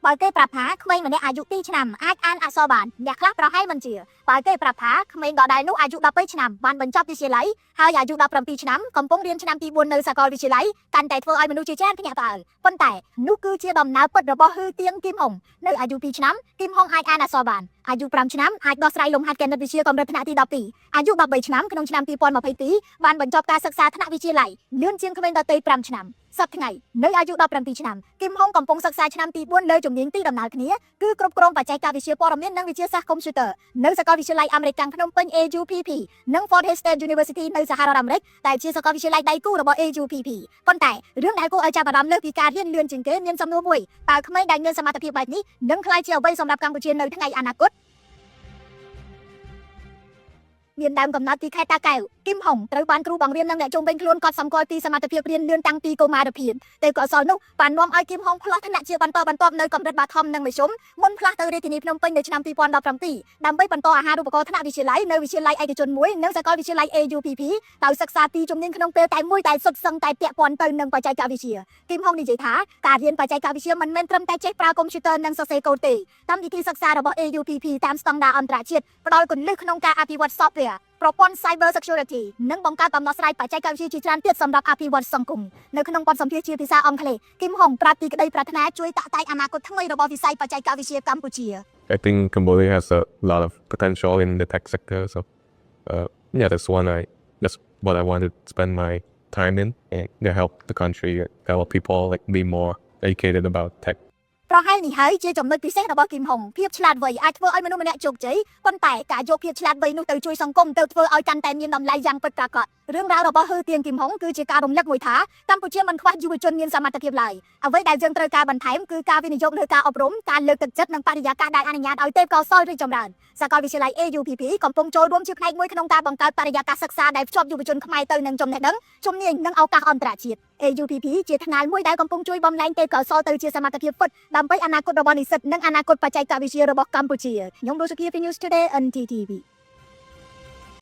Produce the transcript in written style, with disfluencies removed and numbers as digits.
បើគេប្រាប់ថាក្មេងម្នាក់អាយុ2ឆ្នាំអាចអានអក្សរបានអ្នកខ្លះប្រហែលមិនជឿបើគេប្រាប់ថាក្មេងដដែលនោះអាយុ13ឆ្នាំបានបញ្ចប់វិទ្យាល័យហើយអាយុ17ឆ្នាំកំពុងរៀនឆ្នាំទី4នៅសាកលវិទ្យាល័យកាន់តែធ្វើឲ្យមនុស្សជាច្រើនភ្ញាក់ផ្អើលប៉ុន្តែនោះគឺជាដំណើរពិតរបស់ហ៊ឺទៀងគឹមហុងនៅអាយុ2ឆ្នាំគឹមហុងអាចអានអក្សរបានអាយុ5ឆ្នាំអាចដោះស្រាយលំហាត់គណិតវិទ្យាកម្រិតថ្នាក់ទី12អាយុ13ឆ្នាំក្នុងឆ្នាំ2022បានបញ្ចប់ការសិក្សាថ្នាក់វិទ្យាល័យលឿនជាងក្មេងដទៃ5ឆ្នាំសប្តាហ៍ថ្ងៃនៅអាយុ17ឆ្នាំគឹមហុងកំពុងសិក្សាឆ្នាំទី4លើជំនាញទីដំណើរគ្នាគឺគ្រប់គ្រងបច្ចេកវិទ្យាព័ត៌មាននិងវិទ្យាសាស្ត្រកុំព្យូទ័រនៅសាកលវិទ្យាល័យអាមេរិកកាំងភ្នំពេញ AUPP និង Fort Hays State University នៅសហរដ្ឋអាមេរិកដែលជាសាកលវិទ្យាល័យដៃគូរបស់ AUPP ប៉ុន្តែរឿងដែលគួរឲ្យចាប់អារម្មណ៍លើសពីការរៀនលឿនជាងគេមានសំណួរមួយតើក្មេងដែលមានសមត្ថភាពបែបនេះនឹងក្លាយជាអ្វីសម្រាប់កម្ពុជានៅថ្ងៃអនាគតមានដើមកំណត់ពីខេត្តតាកែវគឹមហុងត្រូវបានគ្រូបង្រៀននិងអ្នកជុំវិញខ្លួនកត់សម្គាល់ពីសមត្ថភាពរៀនលឿនតាំងពីកុមារភាពតែកុសលនោះបាននាំឲ្យគឹមហុងផ្លាស់ថ្នាក់ជាបន្តបន្ទាប់នៅកម្រិតបឋមនិងមធ្យមមុនផ្លាស់ទៅរាជធានីភ្នំពេញនៅឆ្នាំ2017ដើម្បីបន្តអាហារូបករណ៍ថ្នាក់វិទ្យាល័យនៅវិទ្យាល័យឯកជនមួយនិងសាកលវិទ្យាល័យ AUPP ដោយសិក្សាទីជំនាញក្នុងពេលតែមួយតែសុទ្ធសឹងតែពាក់ព័ន្ធទៅនឹងបច្ចេកវិទ្យាគឹមហុងនិយាយថាការរៀនបច្ចេកវិទ្យាមិនមែនត្រឹមតែចេះប្រើកុំព្យូទ័រនិងសរសេរកូដទេកម្មវិធីសិក្សារបស់ AUPP តាមស្តង់ដារអន្តរជាតិផ្ដល់គន្លឹះក្នុងការអភិវឌ្ឍ software ប្រព័ន្ធ Cyber Security និងបង្កើតដំណោះស្រាយបច្ចេកវិទ្យាជាច្រើនទៀតសម្រាប់អភិវឌ្ឍសង្គមនៅក្នុងបទសម្ភាសន៍ជាភាសាអង់គ្លេសគឹមហុងប្រាប់ពីក្តីប្រាថ្នាជួយតាក់តែងអនាគតថ្មីរបស់វិស័យបច្ចេកវិទ្យាកម្ពុជា I think Cambodia has a lot of potential in the tech sector. So, yeah, that's what I want to spend my time in and to help the country, help people like be more educated about tech. ប្រហែលនេះហើយជាចំណុចពិសេសរបស់គឹមហុងភាពឆ្លាតវៃអាចធ្វើឲ្យមនុស្សម្នាក់ជោគជ័យប៉ុន្តែការយកភាពឆ្លាតវៃនោះទៅជួយសង្គមទៅធ្វើឲ្យកាន់តែមានតម្លៃយ៉ាងពិតប្រាកដរឿងរ៉ាវរបស់ហ៊ឺទៀងគឹមហុងគឺជាការរំលឹកមួយថាកម្ពុជាមិនខ្វះយុវជនមានសមត្ថភាពឡើយអ្វីដែលយើងត្រូវការបន្ថែមគឺការវិនិយោគលើការអប់រំការលើកទឹកចិត្តនិងបរិយាកាសដែលអនុញ្ញាតឲ្យទេពកោសល្យរីកចម្រើនសាកលវិទ្យាល័យ AUPP កំពុងចូលរួមជាផ្នែកមួយក្នុងការបង្កើតបរិយាកាសសិក្សាដែលភ្ជាប់យុវជនខ្មែរទៅនឹងចំណេះដឹងជំនាញនិងឱកាសអន្តរជាតិ AUPP ជាថ្នាលមួយដែលកំពុងជួយបំលែងទេពកោសល្យទៅជាសមត្ថភាពពិតដើម្បីអនាគតរបស់និស្សិតនិងអនាគតបច្ចេកវិទ្យារបស់កម្ពុជាខ្ញុំរស់សុភាពី News Today NTTV.